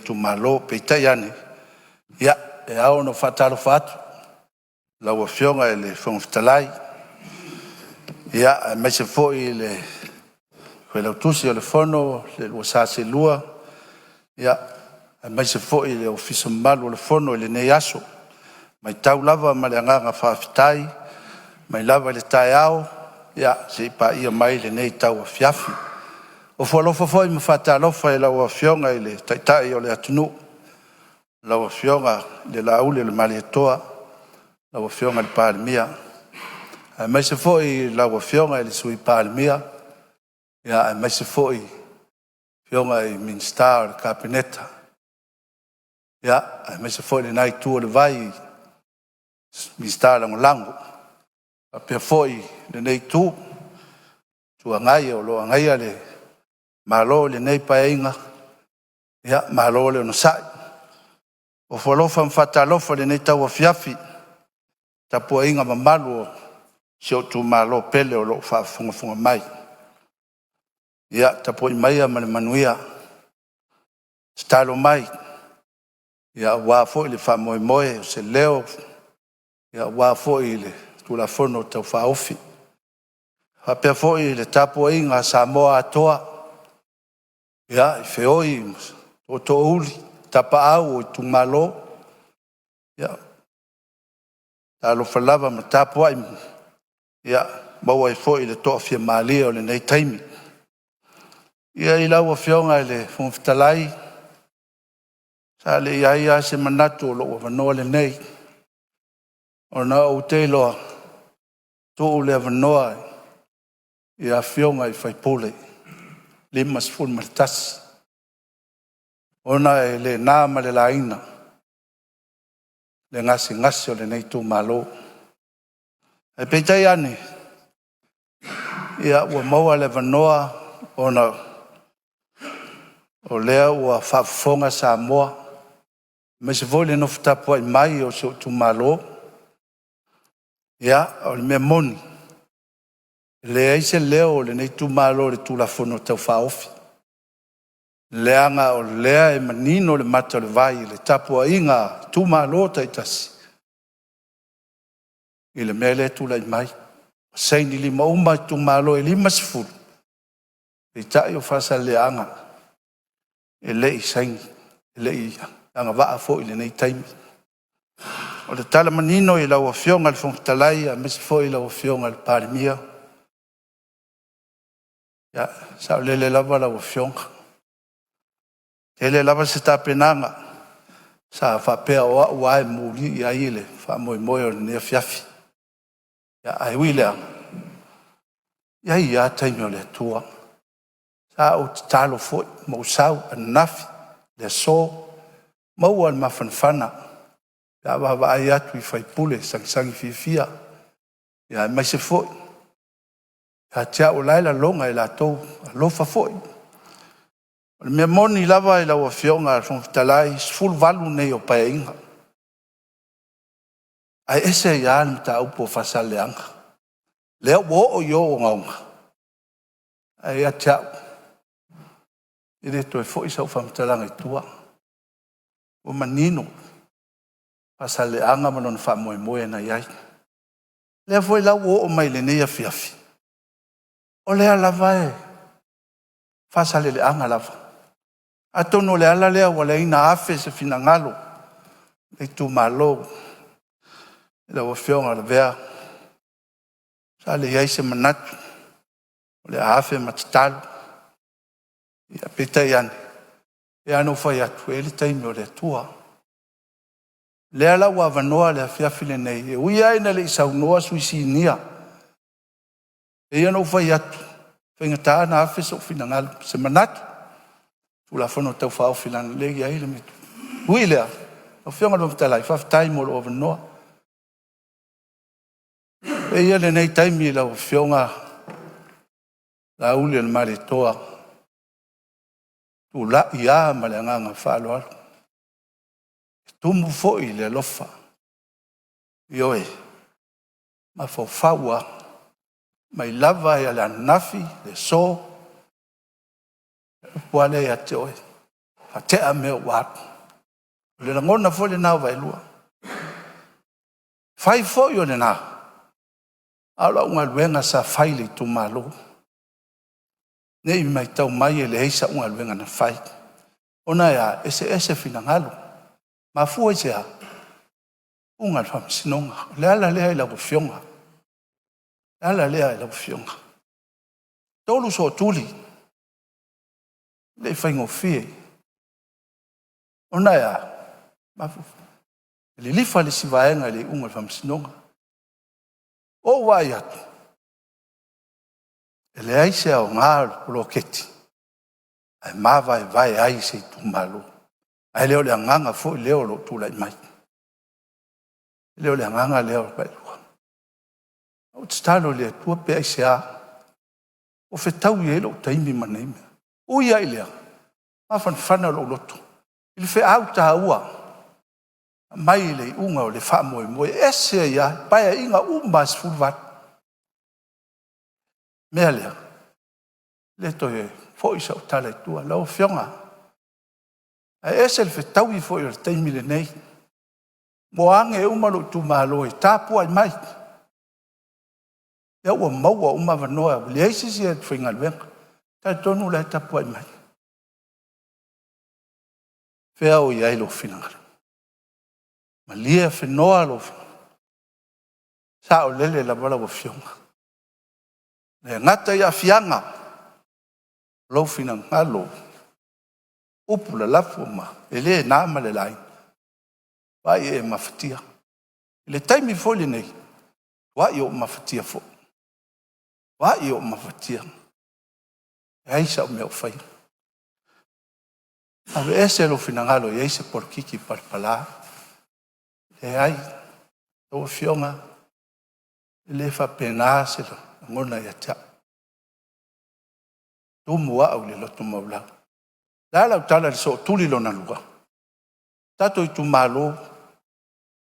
itumalo. Peitai ane, ia, e ao ona ou faatalofa atu i lau Afioga i le Fofoga Fetalai, ia, aemaise foi le Failautusi o le Fono le lua sa seelua, ia, aemaise foi le Ofisa mamalu o le Fono i lenei aso. E matau lava ma le agaga faafetai mai lava i le taeao seia paia mai lenei tauafiafi. Ofo alofa foi ma faatalofa i lau Afioga i le Taitai o le atunuu, lau Afioga i le Lauliolemalietoa, lau Afioga i le Palemia, aemaise foi lau Afioga i le Sui Palemia, aemaise foi afioga i Minisita o le Kapeneta, aemaise foi lena itu o le vai i Minisita Lagolago. E faapea foi lenei itu, Itu Agai o lo o agaia le Malo i lenei Paeaiga, ia malo le onosai. Ofo alofa ma faatalofa i lenei tauafiafi i le tapuaiga mamalu a si ou itumalo pele o lo o faafogafoga mai. Ia tapuai maia ma le manuia, tatalo mai aua foi le faamoemoe o se leo aua foi le Tulafono Tau Faaofi. E faapea foi le tapuaiga a Samoa atoa, ia, i feoi ma tootoouli, tapaau o itumalo, ia, talofa lava ma tapuai, ia maua ai foi le toafimalie o lenei taimi. Ia, i lau Afioga i le Fofoga Fetalai, sa le i i ai lava se manatu o lou avanoa lenei, ona ou te iloa, tuu le avanoa i Afioga i sui usufono e 51, ona e le na ma le laina le gasegase o lenei itumalo. Ae peitai ane, ia ua maua le avanoa ona o lea ua faafofoga Samoa, aemaise foi le nofo tapuai mai o si ou itumalo. Ia, o le mea moni, e leai se leo o lenei itumalo i le Tulafono Tau Faaofi, leaga o lea e manino le mata o le vai i le tapuaiga a itumalo taitasi i le mea lea e tulai mai. Ua sainilima uma itumalo e 50, peitai o Faasaleleaga e le i saini, e le i agavaa foi i lenei taimi. O le tala manino i lau Afioga i le Fofoga Fetalai aemaise foi lau Afioga i le Palemia, ia, e saolele lava lau Afioga. E tele lava se tapenaga sa faapea o au lava e muli i ai le faamoemoe o lenei afiafi, ae ui i lea, e i ai lava taimi o le Atua. Sa ou tatalo foi ma ou sau ananafi, le aso, maua le mafanafana pe a vaavaai atu i sui usufono e sagisagi fiafia, aemaise foi ia te au o la e lagona e latou alofa foi. O le mea moni lava i lau Afioga i le Fofoga Fetalai, 18 nei o Paeaiga, ae ese ai lava le mataupu o Faasaleleaga, lea ua oo i o ogaoga, ae ia te au, e le toe foi sau faamatalaga i tua, ua manino Faasaleleaga ma lona faamoemoe na i ai. O lea foi la ua oo mai lenei afiafi, o lea lava e Faasaleleaga lava. Atonu o le ala lea ua leai ona afe se finagalo o le itumalo i lau Afioga Lavea. Sa leai se manatu o le a afe ma tatalo, ae peitai ane, e pei lava ona ou fai atu, e i ai le taimi o le Atua. O lea la ua avanoa le afiafi lenei, e ui lava ina le i saunoa sui sinia, e pei ona ou fai atu, e faigata ona afe sou finagalo, se manatu i le Tulafono Tau Faaofi, leaga o lea e i ai le… Ui i lea, lau Afioga i le Fofoga Fetalai, faafetai mo lou avanoa. Avea ia lenei taimi i lau Afioga Laaulialemalietoa, e tulai lava ma le agaga faaaloalo, e tumu foi i le alofa, ioe, e mafaufau lava mai lava i le ananafi, le aso, o le upu lava lea ia te oe, Faatea mea ua alu. O le lagona foi lena o Vaelua. Fai foi o lena, a o lau galuega sa fai i le itumalo. Ne i matau mai e leai sau galuega na fai. Ona e a? E eseese finagalo. Mafua i se a? Uga i le faamasinoga. O le ala lea i lau Afioga. O le ala lea i lau Afioga. 3 sootuli, e le i faigofie. Ona e a? E lilifa le isi vaega i le iuga o le faamasinoga. Ou vaai atu, e leai se aoga o le poloketi ae mavaevae ai se itumalo. Ae le o le agaga foi lea o lou tulai mai. E le o le agaga lea o Vaelua. Ou tatalo i le Atua pe aisea, ua fetaui ai lou taimi ma nei mea. Ui lava i lea, mafanafana lou loto i le feau taua mai le iuga o le faamoemoe, e ese ai lava paeaiga uma lava e 18. Mea lea, le toe foi sau tala i tua. Lau Afioga, ae ese le fetaui foi o le taimi lenei, ua age uma lou itumalo e tapuai mai. Lea ua maua uma avanoa, ua leai se isi e faigaluega. Talitonu la e tapuai mai. Fea o i ai lou finagalo? Malie afenoa lou saolele lava lau Afioga. E le gata i aafiaga, lou finagalo, upu lalafa ma e le na ma le laina, vaai e mafatia. I le taimi foi lenei, matua ou mafatia foi, matua ou mafatia. Leai sau mea o faia. Aveese lou finagalo e i ai se polokiki palapala. Leai, lau Afioga, e le faapena se lagona ia te au. Tumu au i le loto maualalo. O le a lau tala i le sootuli lona lua? Tatou itumalo,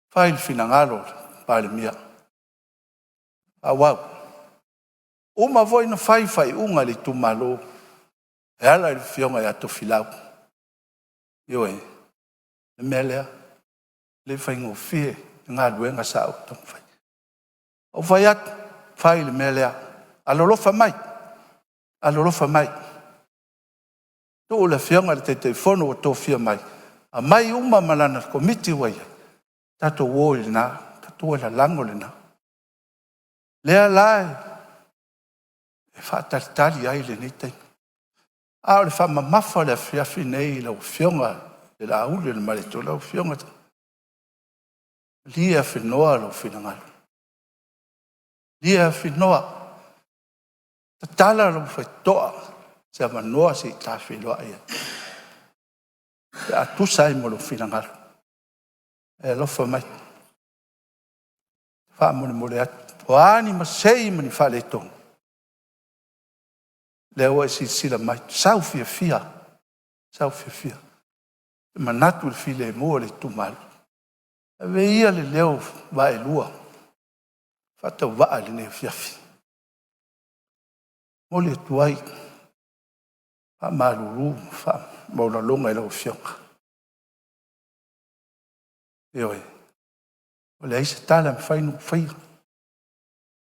fai le finagalo o le Palemia. Auau. Uma foi na fai faaiuga a le itumalo e ala i le afioga ia Tofilau. Ioe, le mea lea, le faigofie le galuega sa ou taumafai. Ou fai atu, fai le mea lea, alolofa mai, alolofa mai. Tuu le afioga i le Taitaifono ua tofia mai, aumai uma ma lana komiti ua i ai, tatou o i lena, tatou o e lalago lena. Lea la e faatalitali ai lenei taimi. A o le faamamafa o le afiafi nei i lau Afioga i le Laauli o le Malietoa, lau Afioga, malie afenoa lou finagalo, malie afenoa, tatala lou faitotoa, se avanoa se i ta feiloai ai, pe a tusa ai ma lou finagalo. E alofa mai, faamolemole atu, o a ni masei ma ni faaletonu, lea ua e silasila mai, sau fiafia, sau fiafia, e manatu i le filemu o le itumalo. Ave ia le leo Vaelua faatauvaa i lenei afiafi. Momoli atu ai faamalulu ma faamaualaloga i lau Afioga. Ioe, ua leai se tala e mafai ona ou faia,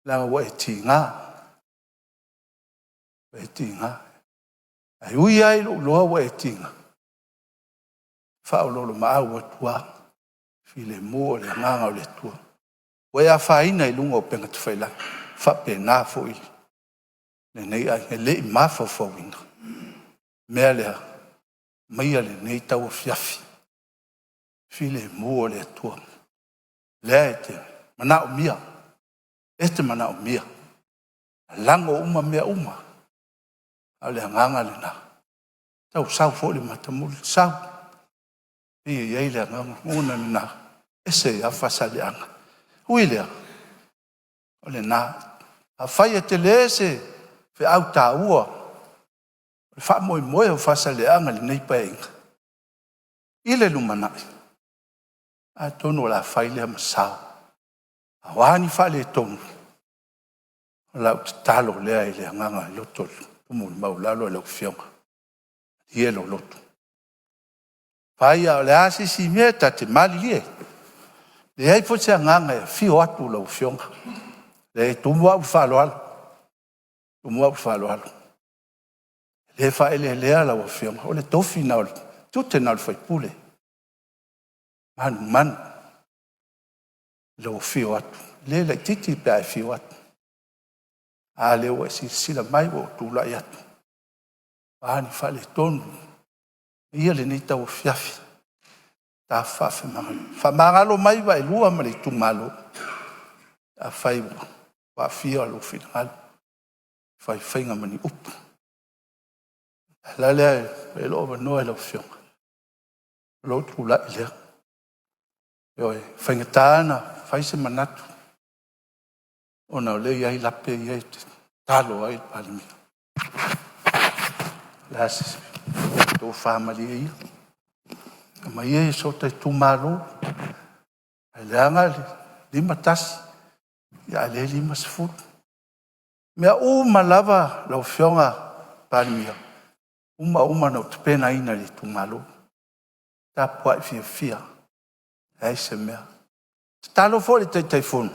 leaga ua e tiga, ua e tiga. Ae ui lava i lou iloa ua e tiga, faaoloolomaau atu lava, filemu o le agaga o le Atua. Ua e afaina i luga o upega tafailagi, e faapena foi lenei aiga, e le i mafaufauina mea lea, aumaia lenei tauafiafi, filemu o le Atua. Lea e te manaomia, e te manaomia, lalago uma mea uma, a o le agaga lena, tau sau foi le matamuli, sau, pei e i ai le agaga lena, ese ai lava Faasaleleaga. Ui i lea, o lena, afai e tele se feau taua o le faamoemoe o Faasaleleaga i lenei Paeaiga, i le lumanai, atonu o le a fai lea ma sao. A o a ni faaletonu, o lau tatalo lea i le agaga loto tumu maualalo i lau Afioga, malie lou loto. Fai a o le a se isi mea, ta te malilie. E leai foi se agaga e afio atu lau Afioga, e tumu au i le faaaloalo, tumu au i le faaaloalo. E le faaeleelea lau Afioga, o le tofi lena o le tiute lena o le faipule, manumanu i lou afio atu. E le laitiiti pe a e afio atu, a lea ua e silasila mai ua ou tulai atu, o a ni faaletonu i lenei tauafiafi, ta faafemagalenuu. Faamagalo mai vaelua ma le itumalo, afai ua aafia lou finagalo i faifaiga ma ni upu. O le ala lea e avea ai lou avanoa i lau Afioga, o lou tulai lea. Ioe, e faigata ona fai se manatu ona o lea e i ai lape ia e te talo ai le Palemia. O le a se tofa malie ia, aumai ia i so ta itumalo, ae leaga le 51 a o lea e 50. O mea uma lava lau Afioga i le Palemia, uma uma ona ou tapenaina i le itumalo. Tapuai fiafia, leai se mea. Tatalo foi i le Taitaifono,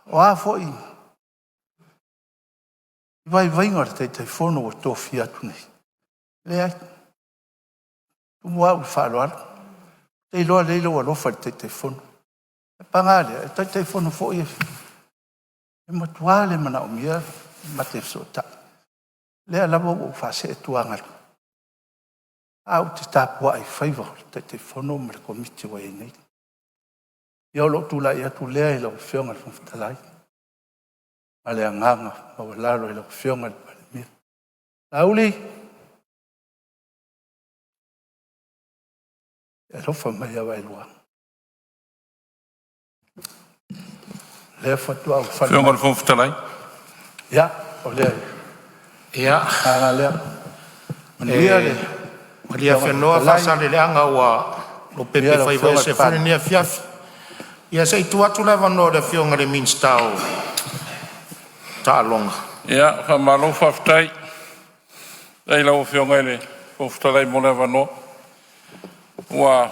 o a foi vaivaiga o le Taitaifono ua tofia atu nei, leai, e tumu au i le faaaloalo. Ou te iloa lelei lou alofa i le Taitaifono. Ae paga lea, o le Taitaifono foi e matua le manaomia ma te fesootai. O lea lava ua ou faasee atu, ae ou te tapuai i faiva o le Taitaifono ma le Komiti ua i ai nei. Ia o lou tulai atu lea i lau Afioga i le Fofoga Fetalai, ma le agaga maualalo i lau Afioga i le Palemia. Laauli, e alofa mai ia vaelua. O lea faatoa ou fale Afioga i le Fofoga Fetalai. Ia, o le Ia, agaga lea. Manuia le malie Afioga i le afenoa Fofoga Fetalai, Faasaleleaga ua lopepe manuia lau faiva Afioga i le ese foi lenei Palemia. afiafi. Ia se i tuu atu le avanoa i le Afioga i le Minisita o Taaloga. Ia, faamalo faafetai. Faafetai i lau Afioga i le Fofoga Fetalai mo le avanoa. Ua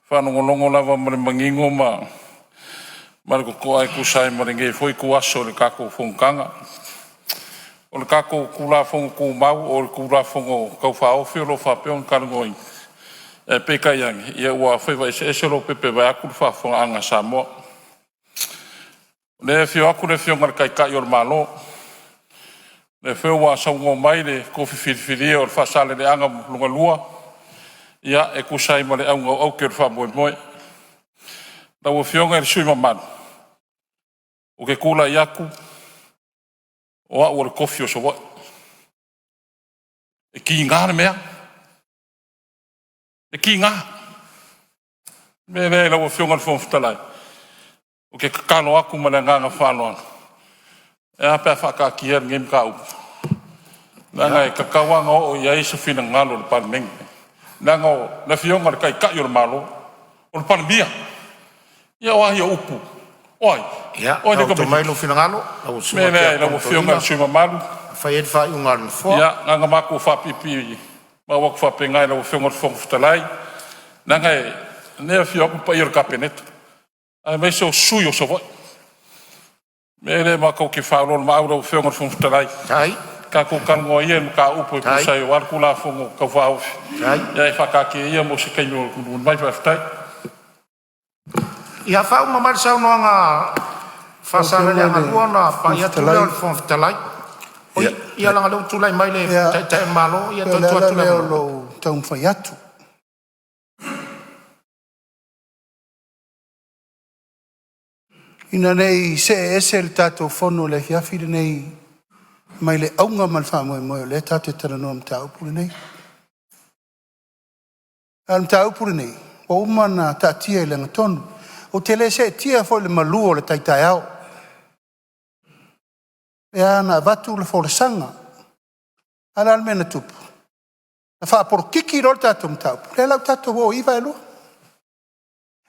faalogologo lava ma le manino ma le totoa e tusa ai ma lenei foi ituaso i le tatou fonotaga. O le tatou Tulafono Tumau o le Tulafono Tau Faaofi o lo o faapea ona talanoaina, ae peitai ane, ia ua faiva eseese lopepe vaeatu le faafofogaaga a Samoa. O lea e afio atu le Afioga i le Taitai o le Malo, o lea foi ua saunoa mai le tofi filifilia o le Faasaleleaga 2 e tusa ai ma le auga o aute o le faamoemoe. Lau Afioga i le sui usufono mamalu, ou te tulai atu o au o le tofi o Savaii. E tiga le mea, e tiga. O le mea lea lau Afioga i le Fofoga Fetalai, ou te tatalo atu ma le agaga faaaloalo, e a pe a faataatia lenei mataupu, leaga e tatau lava ona oo i ai se finagalo o le Palemene, leaga o le Afioga i le Taitai o le Malo, o le Palemia. Ia o a ia upu, o ai? Ia, O ai le taoto mai tamaitiiti? lou finagalo lau O le susuga mea lea lau i le Tiakono Afioga i le Toeaina sui usufono mamalu, e fai ai le faaiuga a le Nofoa. ia na ona matou faapipii atu faapena i lau Afioga i le Fofoga Fetalai, leaga o lea e afio atu le paia o le Kapeneta aemaise o sui usufono o Savaii. O le mea lea matou te faaoloolomaau i lau Afioga i le Fofoga Fetalai, Faafetai, tatou talanoa ia i mataupu e faafetai, tusa ai aua le Tulafono Tau Faaofi, faafetai. ae faataatia ia mo se taimi mulimuli mai. Faafetai. Ia faauma mai le saunoaga a Lau Afioga Faasaleleaga i le 2 ona Fofoga pai atu lea Fetalai, o le Fofoga Fetalai. Oi, ia leaga o lea ua tulai mai le ia, Taitai o le Malo, ia pei o toe le tuu ala atu le lea o avanoa. lou taumafai atu ina ne i see ese le tatou fono i le afiafi lenei mai le auga ma le faamoemoe o lea tatou te talanoa i le mataupu lenei. A o le mataupu lenei, ua uma ona taatia i le agatonu. Ou te le seetia foi i le malu o le tai taeao, e ala ona avatu le folasaga. A o le a le mea na tupu? Na faapolokiki loa le tatou mataupu, lea la ua tatou o ai i i vaelua.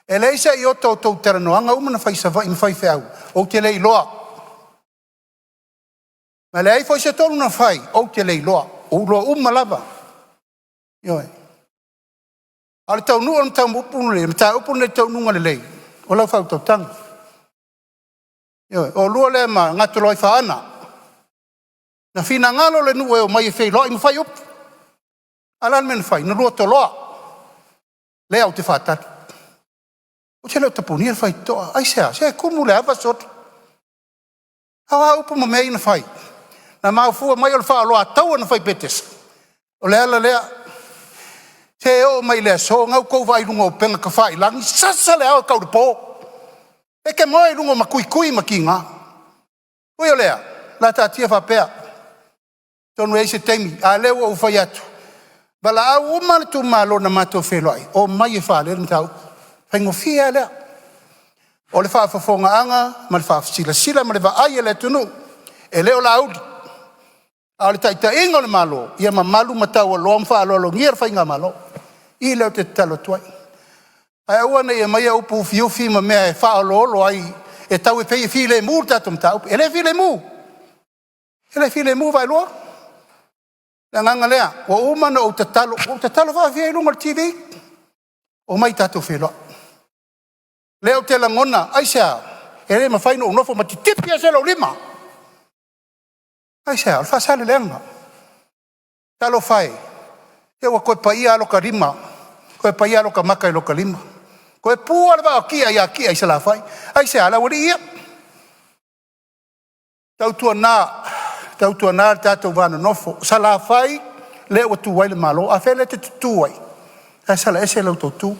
E leai se iota o tou talanoaga uma na fai i Savaii ma faifeau, ou te le iloa. Na leai foi se tonu na fai, ou te le iloa. Ua ou iloa uma lava. Ioe. A o le taunuuga o le mataupu lenei i le taunuuga lelei, o lau faautautaga. Ioe, o oulua lea ma Gatoloaifaana, na finagalo le nuu e omai e feiloai ma fai upu. A o le a le mea na fai? Na lua toloa. Lea ou te faatali. Ou te le o tapunia le faitotoa. Aisea? Se e tumu i le ava soli. A o a upu ma mea ia na fai? Na mafua mai o le faaoloataua na fai i Petesa. O le ala lea. Se e oo mai i le aso, o lena ua outou vaai i luga o upega tafailagi, sasa le ao e tau i le po. E te moe i luga o matuitui ma tiga. Ui o lea, o le a taatia faapea, atonu e i ai se taimi, a o lea ua ou fai atu, valaau uma le itumalo na matou feiloai, omai e faalele le mataupu. E faigofie lava lea. O le faafofogaaga ma le faasilasila ma le vaai a le atunuu, e le o Laauli, a o le taitaiga o le Malo, ia mamalu ma taualoa ma faaaloalogia le faigamalo. O i lea ou te tatalo atu ai, ae aua ne i aumaia upu ufiufi ma mea e faaoloolo ai, e tau e pei e filemu le tatou mataupu. E le filemu, e le filemu Vaaelua. O le agaga lea, ua uma ona ou tatalo, ua ou tatalo faafia i luga o le TV, omai tatou feiloai. O lea ou te lagona, aisea? E le mafai ona ou nofo ma titipi ese lou lima. Aisea? O le Faasaleleaga. Talofa e, se ua toe paia lava lo ta lima i maka i lota lima, toe pu lava le vaa o Ti'a ia Ti'a i Salafai. Aisea? O le aualii ia. Tautuana, tautuana lo tatou va nonofo, o Salafai lea ua tu ai le Malo. A fea lea e te tutu ai? Ae salaese le tou tu.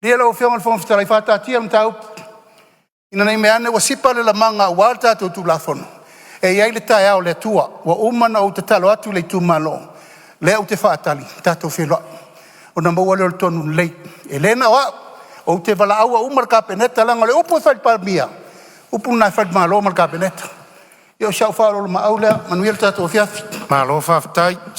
Malie lau Afioga i le Fofoga Fetalai, faataatia le mataupu, ina ne i meaane ua sipa le lamaga aua le tatou Tulafono, e i ai le taeao o le Atua. Ua uma ona ou tatalo atu i le itumalo, lea ou te faatali tatou te feiloai ona maua lea o le tonu lelei. E le na o au, ou te valaauina uma le Kapeneta leaga o le upu e fai i le Palemia, o le upu lena e fai i le Malo ma le Kapeneta. Ia o si au faaoloolomaau lea. Manuia le tatou afiafi. Malo faafetai.